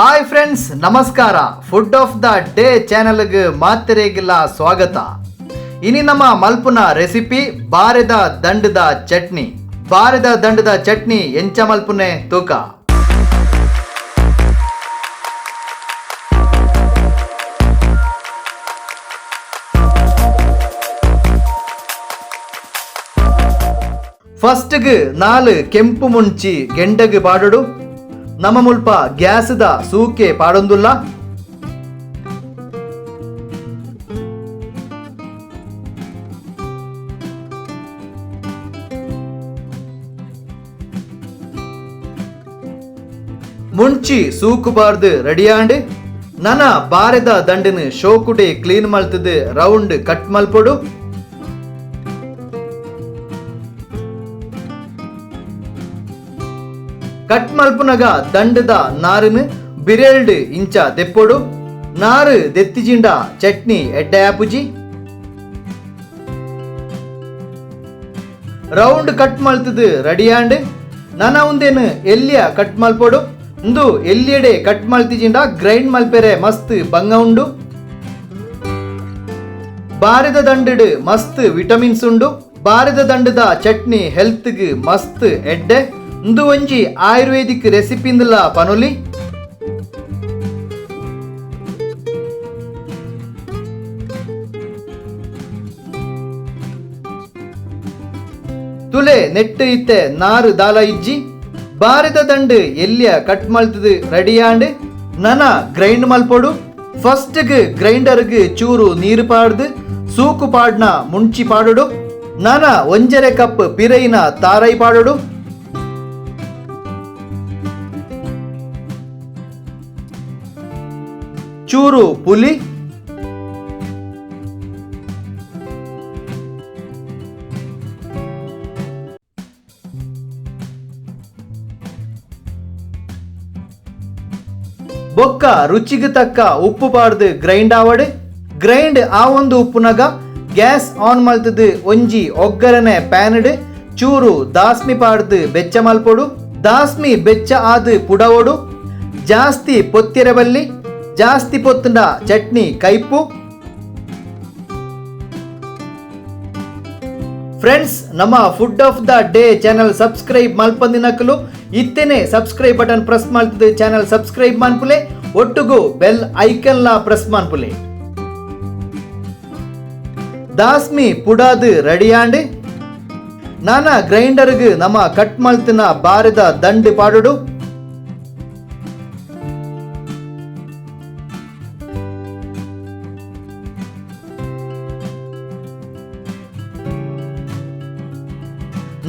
Hi friends, ನಮಸ್ಕಾರ. Food of the day ಚಾನೆಲ್ಗೆ ಮಾತೆರೆಗಿಲ್ಲ ಸ್ವಾಗತ. ಇನಿ ನಮ್ಮ ಮಲ್ಪುನ ರೆಸಿಪಿ ಬಾರೆದ ದಂಡದ ಚಟ್ನಿ. ಬಾರೆದ ದಂಡದ ಚಟ್ನಿ ಎಂಚ ಮಲ್ಪುನೆ ತೂಕ. ಫಸ್ಟ್ಗ್ 4 ಕೆಂಪು ಮುಂಚಿ ಗೆಂಡಗ್ ಪಾಡೋಡು. ನಮ್ಮ ಮುಲ್ಪ ಗ್ಯಾಸ್ದ ಸೂಕೆ ಪಾಡೊಂದುಲ್ಲ. ಮುಂಚಿ ಸೂಕು ಬಾರ್ದು ರೆಡಿಯಾಂಡ್ ನನ ಬಾರೆದ ದಂಡಿನ ಶೋಕುಡೆ ಕ್ಲೀನ್ ಮಲ್ತದು ರೌಂಡ್ ಕಟ್ ಮಲ್ಪೊಡು. ಕಟ್ ಮಲ್ಪುನಗ ದಂಡದ ನಾರಿನ ಬಿರೆಲ್ಡ್ ಇಂಚ ದೆಪ್ಪೊಡು. ನಾರು ದೆತ್ತಿಜಿಂಡ ಚಟ್ನಿ ಎಡ್ಡೆ ಆಪುಜಿ. ರೌಂಡ್ ಕಟ್ ಮಲ್ತದು ರೆಡಿಯಾಂಡ್ ನನ ಉಂದೇನು ಎಲ್ಲಿಯ ಕಟ್ ಮಲ್ಪೊಡು. ಉಂದು ಎಲ್ಲಿಯಡೆ ಕಟ್ ಮಲ್ತಿಜಿಂಡ ಗ್ರೈಂಡ್ ಮಲ್ಪೆರೆ ಮಸ್ತ್ ಬಂಗ ಉಂಡು. ಬಾರೆದ ದಂಡಡ್ ಮಸ್ತ್ ವಿಟಮಿನ್ಸ್ ಉಂಡು. ಬಾರೆದ ದಂಡದ ಚಟ್ನಿ ಹೆಲ್ತ್ಗ್ ಮಸ್ತ್ ಎಡ್ಡೆ. ಉಂದು ಒಂಜಿ ಆಯುರ್ವೇದಿಕ್ ರೆಸಿಪಿಂದಲ ಪನೊಲಿ. ತುಲೆ ನೆಟ್ಟು ಇತ್ತೆ ನಾರು ದಾಲ ಇಜ್ಜಿ. ಬಾರೆದ ದಂಡು ಎಲ್ಲಿಯ ಕಟ್ ಮಲ್ತದು ರೆಡಿಯಾಂಡ್ ನನ ಗ್ರೈಂಡ್ ಮಲ್ಪೊಡು. ಫಸ್ಟ್ಗ್ ಗ್ರೈಂಡರ್ಗ್ ಚೂರು ನೀರು ಪಾಡ್ದು ಸೂಕು ಪಾಡ್ನ ಮುಂಚಿ ಪಾಡೋಡು. ನನ 1.5 ಕಪ್ ಪಿರೈನ ತಾರೈ ಪಾಡೋಡು. ಚೂರು ಪುಲಿ, ಬೊಕ್ಕ ರುಚಿಗೆ ತಕ್ಕ ಉಪ್ಪು ಪಾಡ್ದು ಗ್ರೈಂಡ್ ಆವಡು. ಗ್ರೈಂಡ್ ಆ ಒಂದು ಉಪ್ಪುನಗ ಗ್ಯಾಸ್ ಆನ್ ಮಲ್ತದು ಒಂಜಿ ಒಗ್ಗರಣೆ ಪ್ಯಾನ್ಡ್ ಚೂರು ದಾಸ್ಮಿ ಪಾಡ್ದು ಬೆಚ್ಚ ಮಲ್ಪೊಡು. ದಾಸ್ಮಿ ಬೆಚ್ಚ ಆದು ಪುಡವೊಡು. ಜಾಸ್ತಿ ಪೊತ್ತಿರಬಲ್ಲಿ, ಜಾಸ್ತಿ ಪೊತ್ತುಂಡ ಚಟ್ನಿ ಕೈಪು. ಫ್ರೆಂಡ್ಸ್, ನಮ್ಮ food of the day channel subscribe ಮಲ್ಪಂದಿನಕಲು ಇತ್ತೇನೆ subscribe button press ಮಲ್ತದು channel subscribe ಮನ್ಪುಲೆ. ಒಟ್ಟುಗು ಬೆಲ್ ಐಕನ್ ಲಾ ಪ್ರೆಸ್ ಮನ್ಪುಲೆ. ದಾಸ್ಮಿ ಪುಡಾದು ರೆಡಿಯಾಂಡ್ ನಾನ ಗ್ರೈಂಡರ್ಗ್ ನಮ್ಮ ಕಟ್ ಮಲ್ತಿನ ಬಾರೆದ ದಂಡು ಪಾಡೋಡು.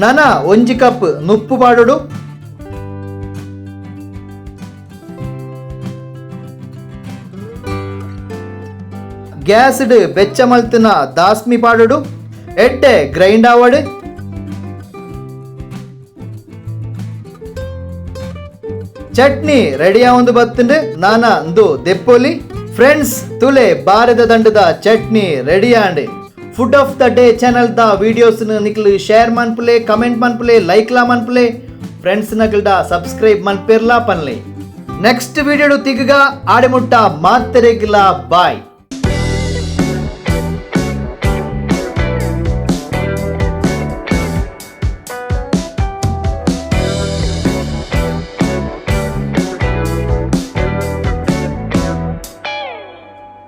ನನ 1 ಕಪ್ ನುಪ್ಪು ಪಾಡೋಡು. ಗ್ಯಾಸ್ಡ್ ಬೆಚ್ಚ ಮಲ್ತಿನ ದಾಸ್ಮಿ ಪಾಡೋಡು. ಎಡ್ಡೆ ಗ್ರೈಂಡ್ ಆವಡು. ಚಟ್ನಿ ರೆಡಿ ಆವೊಂದು ಬತ್ತುಂಡು. ನಾನ ಅಂದು ದೆಪ್ಪೊಲಿ. ಫ್ರೆಂಡ್ಸ್, ತುಲೆ ಬಾರೆದ ದಂಡದ chutney ready and. Food of the day channel the videos ನಿಕ್ಲು share ಮನ್ಪುಲೆ, comment ಮನ್ಪುಲೆ, like ಲಾ ಮನ್ಪುಲೆ. ಫ್ರೆಂಡ್ಸ್ ನಕಲ್ಡ ಸಬ್ಸ್ಕ್ರೈಬ್ ಮನ್ಪೆರ್ಲಾ ಪನ್ಲೆ. ನೆಕ್ಸ್ಟ್ ವಿಡಿಯೋ ತಿಗ್ಗ ಆಡೆಮುಟ್ಟ ಮಾತೆರೆಗ್ಲಾ ಬಾಯ್.